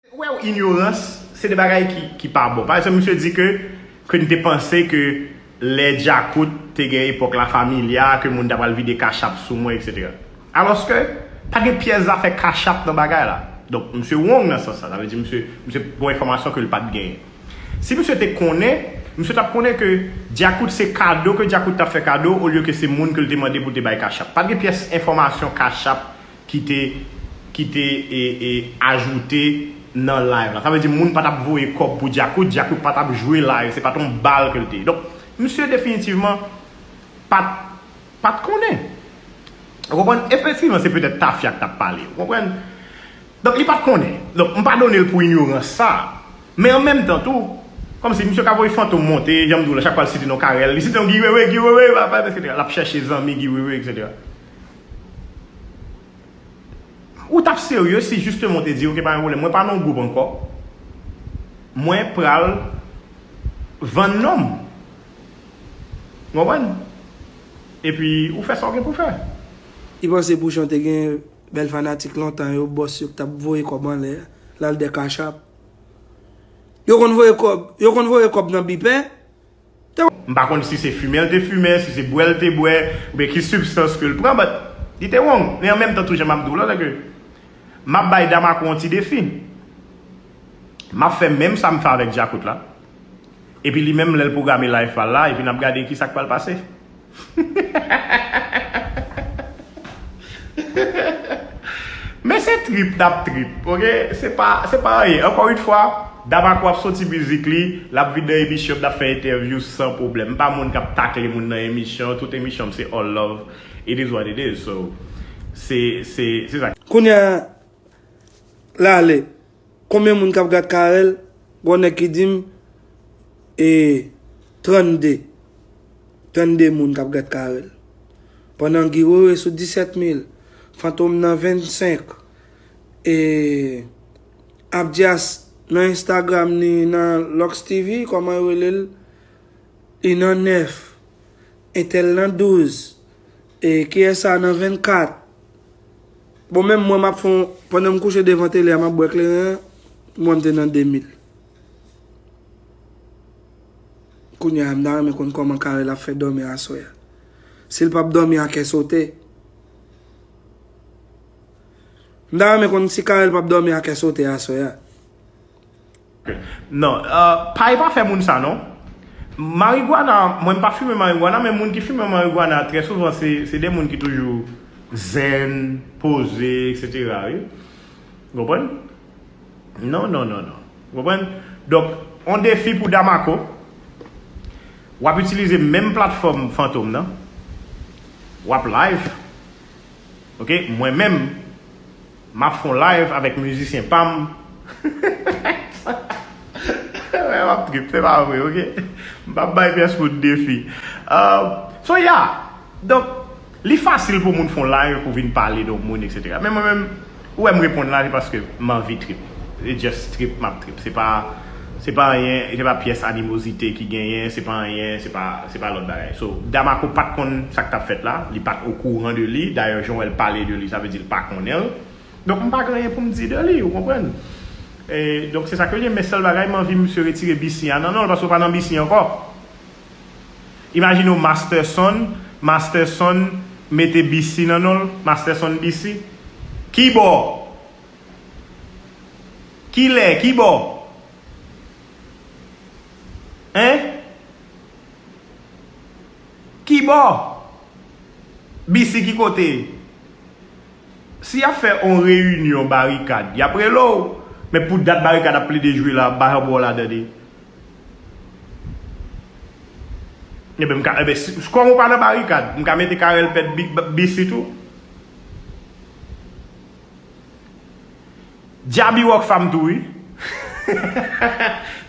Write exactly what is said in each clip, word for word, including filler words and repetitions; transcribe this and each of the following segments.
Wè, inyorans, se de bagay ki, ki pa bon. Pa egzanp, misye di ke, ke n te panse ke lè Djakout te gen epòk La Familia, ke moun ta pral vide Cash App sou mwen, etsetera. Alòske, pa gen pyès zafè Cash App nan bagay la. Donk, misye wrong nan sans sa. Sa vle di, misye, misye bon enfòmasyon ke l pa t genyen. Si misye te konnen, misye t ap konnen ke Djakout se kado ke Djakout t ap fè kado, olye ke se moun ke l te mande pou te bay Cash App. Pa t gen pyès enfòmasyon Cash App ki te, ki te e, e, ajoute nan live la. Sa vle di moun pa t ap voye kòb pou Djakout, Djakout pa t ap jwe live, se pa t yon bal ke l te ye. Donk, misye definitivman pa t, pa t konnen. Ou konprann? Efektivman, se petèt tafya k t ap pale. Ou konprann? Donk, li pa t konnen. Donk, m padone l pou inyorans sa. Men an menm tan tou, kòmsi misye ka voye fantom monte, jan m di w la, chak fwa l site non Carel, li site non Guy Wewe, Guy Wewe, etsetera. L ap chèche zanmi Guy Wewe, etsetera. Ou t ap serye si jisteman w te di, "Ok, pa gen pwoblèm, mwen pa nan gwoup ankò, mwen pral vann non m." Ou konprann? Epi, ou fè sa w gen pou fè. Li panse Pouchon te gen bèl fanatik lontan yo, bòs yo k t ap voye kòb anlè, l al dèyè Cash App. Yo konn voye kòb, yo konn voye kòb nan bipè. M pa konn si se fimen l te fimen, si se bwè l te bwè, oubyen ki sibstans ke l pran, but li te wrong. Men an menm tan tou, jan m ap di w la, se ke m ap bay Damako yon ti defi. M ap fè menm sa m fè avèk Djakout la. Epi li menm, lè l pwograme live pa l la, epi n ap gade ki sa k pral pase. Men se trip n ap trip, oke? Se pa, se pa anyen. Ankò yon fwa, Damako ap soti mizik li, l ap vin nan emisyon m, n ap fè entèvyou san pwoblèm. M pa moun k ap takle moun nan emisyon, tout emisyon m se all love. It is what it is, so, se, se, se sa. Kounye a, l ale. Konbyen moun k ap gad Carel? Gon nèg ki di m, e, trannde. Trannde moun k ap gad Carel. Pandan Guy Wewe sou disèt mil, Fantom nan vennsenk, e, Abdias nan Instagram ni nan Lux T V, kòman yo rele l? Li nan nèf. Entèl nan douz. E K S A nan vennkat. Bon, menm mwen, m ap fè yon, pandan m kouche devan tele a, m ap bwè kleren an, mwen, m te nan de mil. Kounye a, m ta renmen konn kòman Carel ap fè dòmi aswè a. Si l p ap dòmi a kè sote. M ta renmen konn si Carel p ap dòmi a kè sote aswè a. Non, euh, pa, e pa fè moun sa, non. Marigwana, mwen m pa fimen marigwana, men moun ki fimen marigwana, trè souvan, se, se de moun ki toujou zen, poze, etsetera, wi. Ou konprann? Non, non, non, non. Ou konprann? Donk, on defi pou Damako. W ap itilize menm platfòm Fantom nan. W ap live. Oke, mwen menm, m ap fè yon live avèk mizisyen pa m. Wè, m ap trip, se pa vre, oke? M p ap bay pyès moun defi. Euh, so, yeah. Donk, li fasil pou moun fè yon live pou vin pale de yon moun, etsetera. Men mwen menm, ou wè m reponn la, se paske m anvi trip. Se just trip, m ap trip. Se pa, se pa anyen, se pa pyès animozite ki genyen, se pa anyen, se pa, se pa lòt bagay. So, Damako pa t konn sa k t ap fèt la, li pa t okouran de li. Dayè, jan w wè l pale de li, sa vle di l pa konnen l. Donk, m pa gen anyen pou m di de li, ou konprann? E, donk, se sa ke l ye, men sèl bagay, m anvi misye retire B C a nan non l, paske w pa nan B C ankò. Imajine w Masterson, Masterson mete B C nan non l, Masterson B C. Ki bò? Ki lè? Ki bò? Hein? Ki bò? B C ki kote? Si y ap fè on reyinyon Barikad, y ap rele w. Men pou dat Barikad ap plede jwe la, m pa janm wè w ladan li. Ebyen, m ka, ebyen, si, kòm ou pa nan Barikad, m ka mete Carel pèd B C tou. Djabi Rockfam tou, wi.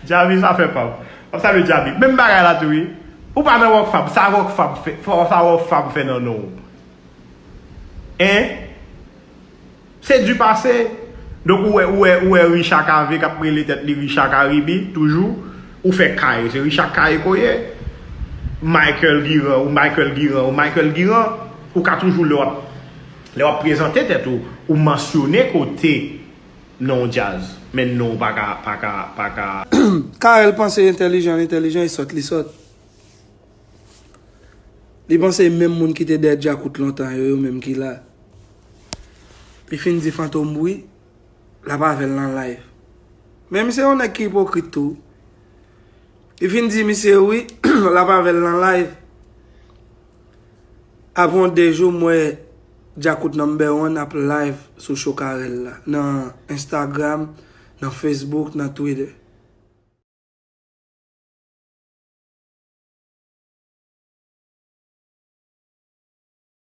Djabi, sa fè pa m. M ap salye Djabi. Menm bagay la tou, wi. Ou pa nan Rockfam, sa Rockfam fè, fò sa Rockfam fè nan non w. Hein? Se du passé. Donk, ou wè, ou wè, ou wè Richard Cavé k ap rele tèt li Richard Caribe, toujou. Ou fè kay, se Richard Kay ke w ye. Michael Guiran, ou Michael Guiran, ou Michael Guiran. Ou ka toujou, lè w ap, lè w ap prezante tèt ou, ou mansyone kote nan yon djaz, men non, pa ka, pa ka, pa ka. Carel panse entèlijan, entèlijan, e sòt, li sòt. Li panse menm moun ki te dèyè Djakout lontan yo, yo menm ki la. Li fin di Fantom wi, l ap avè l nan live. Men misye yon nèg ki ipokrit tou. Li fin di misye wi, l ap avè l nan live. Apre yon de jou, m wè Djakout number one ap live sou show Carel la, nan Instagram, nan Facebook, nan Twitter.